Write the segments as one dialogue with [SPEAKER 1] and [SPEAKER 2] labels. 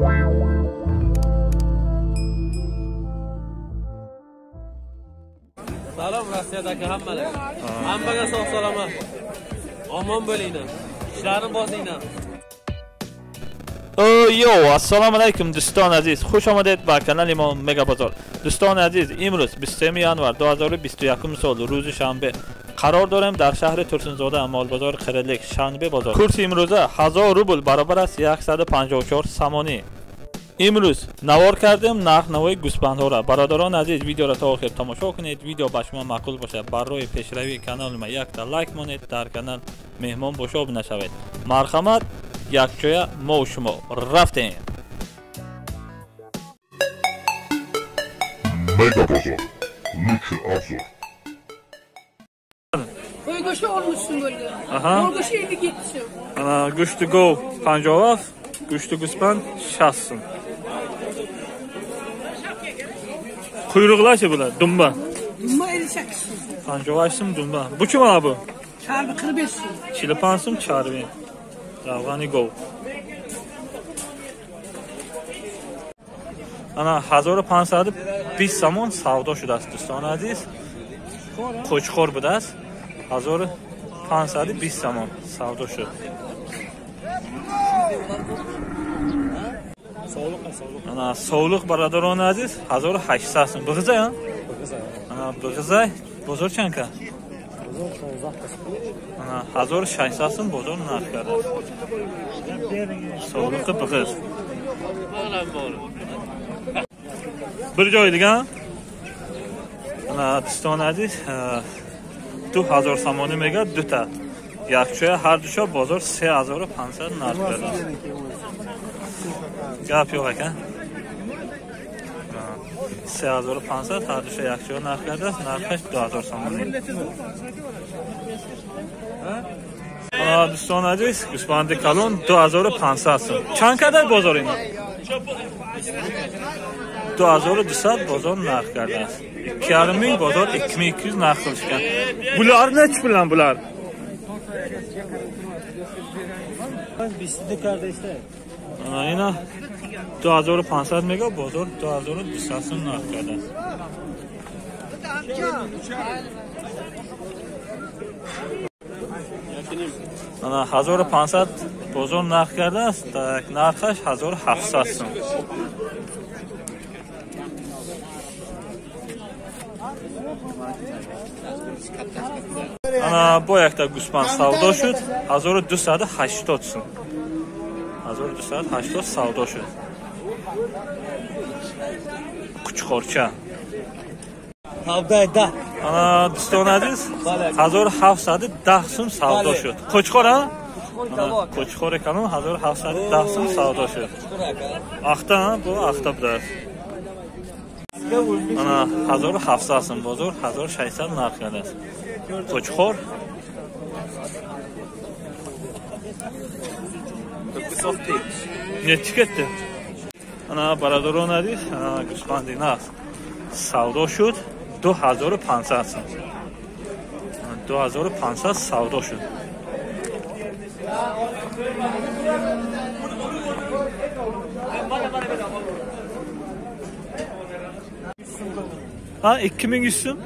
[SPEAKER 1] Salom Rossiyadagi hammalar. Hammaga sog' salomat. Omon bo'linglar. Ishlarini bosinglar.
[SPEAKER 2] Йоу, ассалому алайкум дӯстони азиз, хуш омадед ба канали мо Мегабозор. Дӯстони азиз, имрӯз 23 январ 2021 сол, рӯзи шанбе қарор дорем дар шаҳри Турсунзода, молбозори Қирилик, шанбе бозор. Курси имрӯза 1000 рубл баробар аст 154 сомонӣ. Имрӯз навор кардем нарх-навои гӯсфандҳоро. Бародарони азиз, видеоро то охир тамошо кунед. Видео ба шумо маъқул бошад, барои пешравии канали ма якта лайк монед, дар канал меҳмон бошоб нашавед. Марҳамат, якҷоя мо шумо рафтем.
[SPEAKER 3] Мегабозор. Лучший обзор.
[SPEAKER 4] Qo'y go'shti 60 so'm bo'ldi. Mol go'shti 57 so'm.
[SPEAKER 2] Ana go'shti gov 57, go'shti go'sfand 60 so'm. Quyruqlar-chi bular, dumba.
[SPEAKER 4] Dumba 58 so'm.
[SPEAKER 2] 58 so'm dumba. Bu kim ana bu?
[SPEAKER 4] Charvi 45 so'm.
[SPEAKER 2] 45 so'm charvi. Равғани гов. Ана 1520 сомон савдо шудааст дӯстони азиз. Қӯчқор будааст. 1520 сомон савдо шуд. Ана совлуқ бародарони азиз 1800 сом. Биг'изай, а? Ана биг'изай бозор чанд ка? Ана 1600 сом бозор нарх кардааст. Совлуқи биг'iz. Bir joylik, ha? Ана дӯстони азиз, 2000 сомонӣ мегӯяд дута. Якчоя ҳар душа бозор 3500 нарх кардааст. Гап yo'q ekan. 3500 ҳар душа якчоя нарх кардааст, нархаш 2000 сомонӣ. Ана дӯстони азиз, гӯсфанди калон 2500 сом. Чанд кадар бозор ина? 2200 бозор нарх кардааст. 2,5 ming bozor 2200 narx qilishgan. Bular nechi puldan bular? Ana ina 2500 mega bozor 2200 so'm narx kardааст. Ана 1500 бозор нарх кардааст, так нархаш 1700 сом. Ана бо якта гӯсфанд савдо шуд 1280 сом. 1280 савдо шуд. Қучқорча. Ана дӯстони азиз, 1710 сом савдо шуд. Қучқор, а? Қучқори калон 1710 сом савдо шуд. Ахта, бу ахта будааст. Ана 1700 сом бозор 1600 нарх кардааст. Қучқор nechi ketdi? Ана бародарон азиз, гӯсфанди нағз савдо шуд 2500 сом. 2500 савдо шуд. Ha 2100 сом.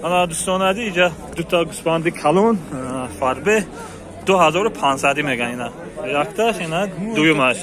[SPEAKER 2] Ана дӯстони азиз, инҷа дута гӯсфанди калон фарбе 2500 мегӯянд ина. Якташ ина дуюмаш.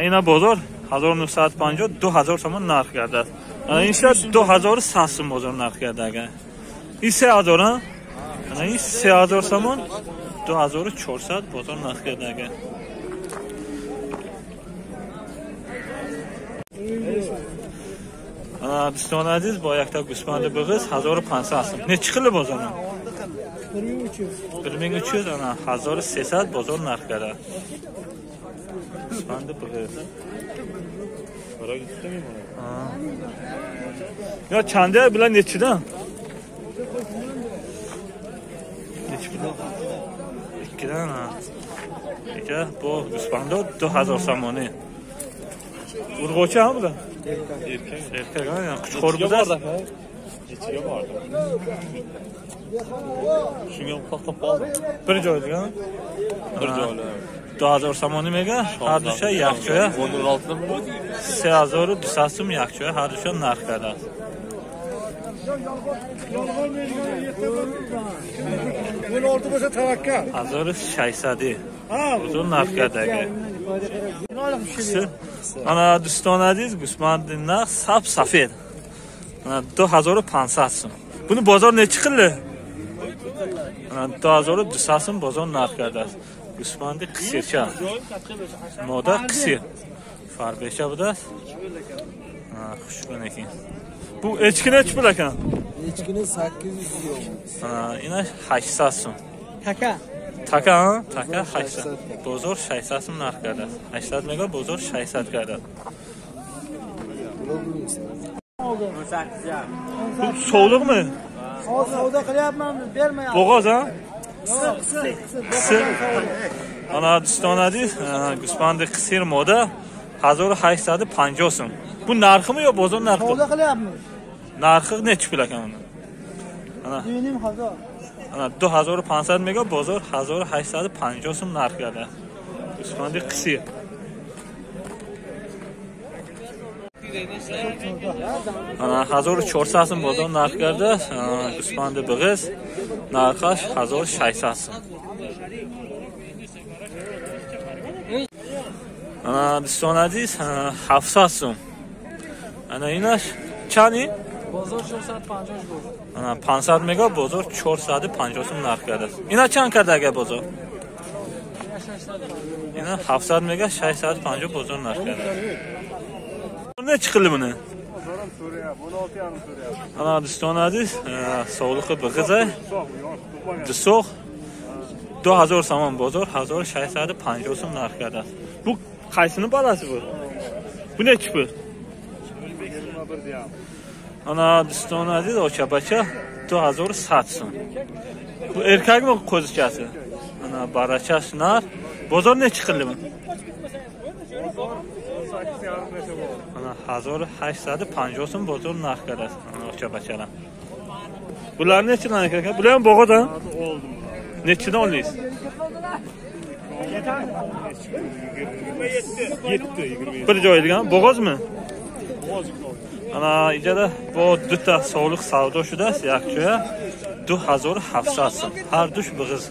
[SPEAKER 2] Ина бозор 1950 2000 сомон нарх кардааст. Ана ин шояд 2100 сом бозор нарх кардааст. Ин 3000, а? Ана ин 3000 сомон 2400 бозор нарх кардааст. Ана дӯстони азиз, бо якта гӯсфанди биг'iz 1500 сом. Nechi xili bozor? 1300, ана 1300 бозор нарх кардааст. Гӯсфанди биг'iz. Yo чанде bular nechidan? Nechi pul? Ikkidan, ha. Aka, bu гӯсфандо 2000 сомонӣ. Urg'ochi ha bular? Erkak. Erkak, ha, quchqor budааст.
[SPEAKER 5] Nechiga bordim? Shunga to'xtab qoldim.
[SPEAKER 2] Bir joyda,
[SPEAKER 5] Bir joyda.
[SPEAKER 2] 2000 сомонӣ мега, ҳар душа якҷоя 3200 сум якҷоя ҳар душа нарх кардааст. Ҳазору шашсадӣ бозор нарх кардаги. Ана дӯстон азиз, гӯсфанди нарх саб сафед 2500 сум. Буни бозор нечи қилdi? 2200 сум бозор нарх кардааст. Гӯсфанди қисирча, мода қисир фарбеша будааст. Хушбин ekan. Bu echki nechi pul ekan?
[SPEAKER 6] Echkini 800 yo'q.
[SPEAKER 2] Ina 800 сум.
[SPEAKER 6] Taka.
[SPEAKER 2] Така, така 800. Бозор 600 сум нарх кардааст. 800 мега, бозор 600 кардааст. Bu sovliqmi?
[SPEAKER 6] Hozir savdo qilyapman, bermayapti.
[SPEAKER 2] Bo'g'oz, ha?
[SPEAKER 6] Qisir.
[SPEAKER 2] Ана дӯстон азиз, гӯсфанди қисир мода 1850 сум. Bu narximi yo bozor narxi?
[SPEAKER 6] Savdo qilyapmiz.
[SPEAKER 2] Narxi nechi pul ekan uni? Ana
[SPEAKER 6] 2500.
[SPEAKER 2] Ана 2500 мега, бозор 1850 сум нарх кардааст. Гӯсфанди қисир. Ана 1400 сум бозор нарх кардааст. Гӯсфанди биг'iz нархаш 1600 сум. Ана дӯстон азиз, 700 сум. Ана инаш чанд?
[SPEAKER 6] Бозор 450 буд.
[SPEAKER 2] Ана 500 мега, бозор 450 сум нарх кардааст. Ина чанд карда ага бозор? Ина 700 мега, 650 бозор нарх кардааст. Nechi qildi buni? Ана дӯстон азиз, sovliqi big'iza dusoq 2000 сомон, бозор 1650 сум нарх кардааст. Bu qaysini balasi bu? Bu nechi pul? Ана дӯстон азиз, очабача 2100 сум. Bu erkakmi qo'zichasi? Ана barachasi nar. Bozor nechi qildi buni? Ана 1850 сум bozor narx кардааст. Ана очабачаlar. Bular nechidan aka? Bular ham bo'g'oz, ha? Nechidan oldingiz?
[SPEAKER 5] 27.
[SPEAKER 2] Bir joydigan bo'g'ozmi? Ана ijara bu duta sovliq savdo shudasi yakjoya 2700 сум. Ҳар душ big'iz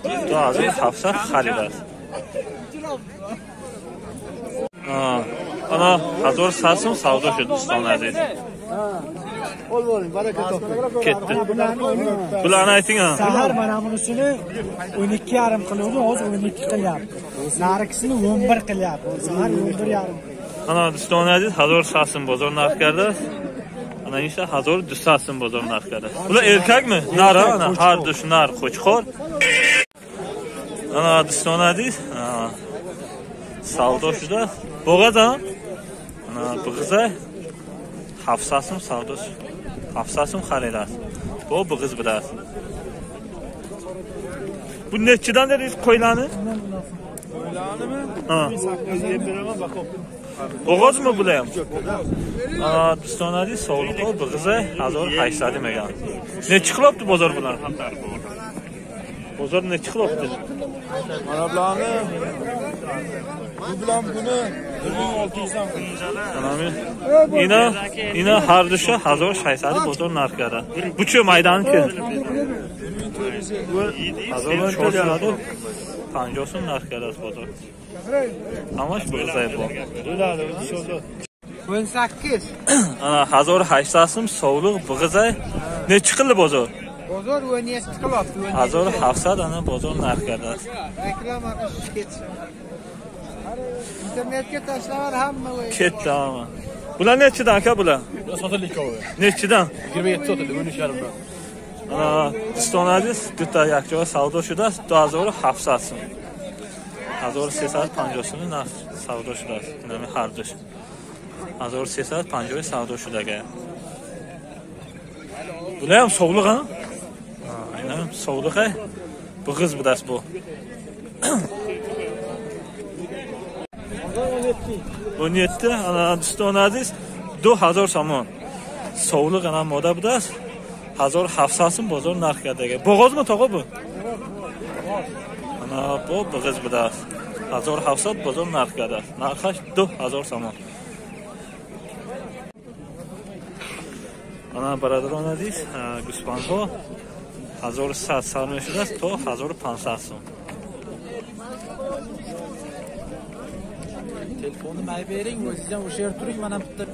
[SPEAKER 2] 2700 xaridasi. Ана 1100 сум savdo shud do'stlar aziz.
[SPEAKER 6] Baraka toping.
[SPEAKER 2] Ketdi. Bularni ayting ha.
[SPEAKER 6] Sahar mana bunisini 12,5 qiluvdi, hozir 12 qilyapti. Narikisini 11 qilyapti. Sahar 11,5.
[SPEAKER 2] Ana do'stlar aziz, 1100 сум bozor narx kardasi. Ana esa 1200 сум bozor narx kardasi. Bular erkakmi? Nar, ana har dush nar qo'chqor. Ana do'stlar aziz, savdo shuda. Bo'g'oz ha? Ana big'iza 700 сум savdo. 700 сум xaridasi. Bu big'iz bilasiz. Bu nechidan dedingiz qo'ylarni?
[SPEAKER 5] Qo'ylarnimi?
[SPEAKER 2] Ha. Bo'g'ozmi bular ham? Ana do'stlar aziz, sovliqo big'iza 1800 degan. Nechi qilyapti bozor bular? Bozor nechi qilyapti?
[SPEAKER 5] Mana bularni bu bilan buni 1600 dan.
[SPEAKER 2] Ina ina har dusha 1600 bozor narx karda. Bu-chi maydaniki? 1450 сум нарх кардааст бозор. Ҳамаш биг'изай бо.
[SPEAKER 6] 18.
[SPEAKER 2] Ана 1800 сум sovliq big'izay. Nechi qildi bozor?
[SPEAKER 6] Bozor 17 qilyapti.
[SPEAKER 2] 1700 ana bozor narx kardaaст.
[SPEAKER 6] Reklama qilish ketsin. Internetga tashlavar hamma.
[SPEAKER 2] Ketdi hamma. Bular nechidan aka bular?
[SPEAKER 1] Sotildi ikkovi.
[SPEAKER 2] Nechidan?
[SPEAKER 1] 27 sotildi, 13,5 dan.
[SPEAKER 2] Ана дӯстон азиз, дута якҷоя савдо шудааст 2700 сум. 1350 сум нарх савдо шудааст. Инами ҳар душ. 1350 савдо шудага. Bular ham sovliq ha? Инам sovliq big'iz budasi bu. 17 ana do'stон aziz, 2000 сомон. Sovliq ana moda budasi. 1700 сум bozor narx kardaga. Bo'g'ozmi tog'a bu? Ana bu big'iz budasi. 1700 бозор нарх кардааст. Нархаш 2000 сомон. Ана бародарон азиз, гӯсфандҳо 1100 сар мешудааст то 1500 сом.
[SPEAKER 7] Telefonni may bering, o'zingiz ham o'sha yerda turing, mana bitta.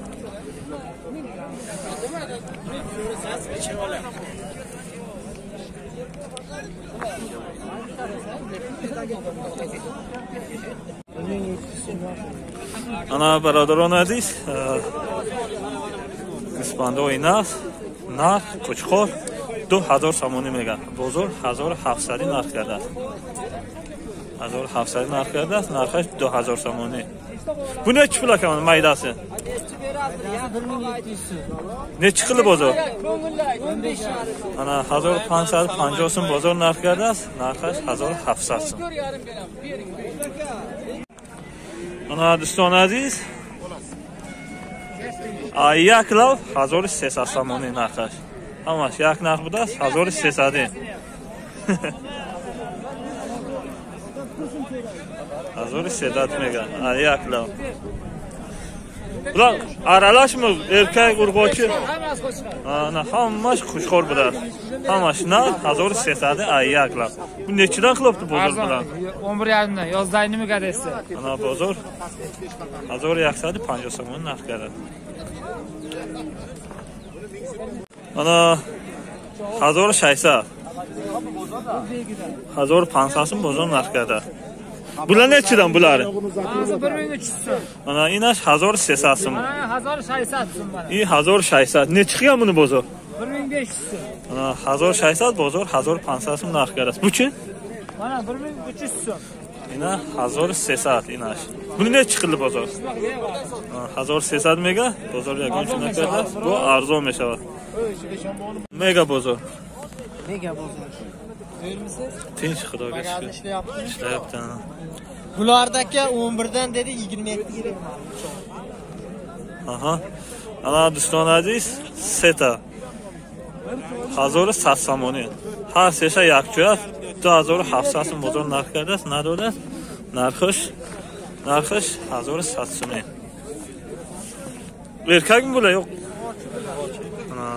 [SPEAKER 2] Ана бародарон азиз, гӯсфандҳои нас нарх қучқор 2000 сомонӣ мегӯяд. Бозор 1700 нарх кардааст. 1700 нарх кардааст, нархаш 2000 сомонӣ. Bu nechi pul ekan maydasi? Nechi qildi bozor? Ana 1550 so'm bozor narx kardaaст, narxаш 1700 so'm. Ana дӯстони азиз, як лав 1300 сомонӣ нархаш. Ҳамаш як нарх будааст 1300. 1300 мегӯянд. Як лав. Bular aralashmi erkak urg'ochi? Ana hammasi xushxo'r будааст. Hammasi narx 1300 як лав. Bu nechidan qilibdi bozor bilan?
[SPEAKER 7] 11,5dan yozda nima gadasi?
[SPEAKER 2] Ana bozor 1150 сомон нарх кардааст. Ana 1600 1500 сом бозор нарх кардааст. Bular nechidan bulari?
[SPEAKER 7] 1300 so'm.
[SPEAKER 2] Ana inash 1300 so'm.
[SPEAKER 7] Mana 1600 so'm mana.
[SPEAKER 2] I 1600. Nechi qilgan buni bozor?
[SPEAKER 7] 1500 so'm.
[SPEAKER 2] Ana 1600 bozor 1500 so'm narx kardaaст. Bu-chi?
[SPEAKER 7] Mana 1300 so'm.
[SPEAKER 2] Ina 1300 inash. Buni nechi qildi bozor? 1300 mega bozor yagon shuna kardaaст. Bu arzon mешавад. Mega bozor.
[SPEAKER 7] Mega bozor.
[SPEAKER 2] Tinch, Xudoga shukr. Ishlayapti.
[SPEAKER 7] Bulardagi 11 dan dedi 27 ga beradi.
[SPEAKER 2] Aha. Ana do'stон aziz, seta 1100 сомонӣ. Ҳар сеша якҷоя 2700 сом бозор нарх кардааст, надодааст. Нархаш 1100 сомонӣ. Erkakmi bular yo'q? Ana.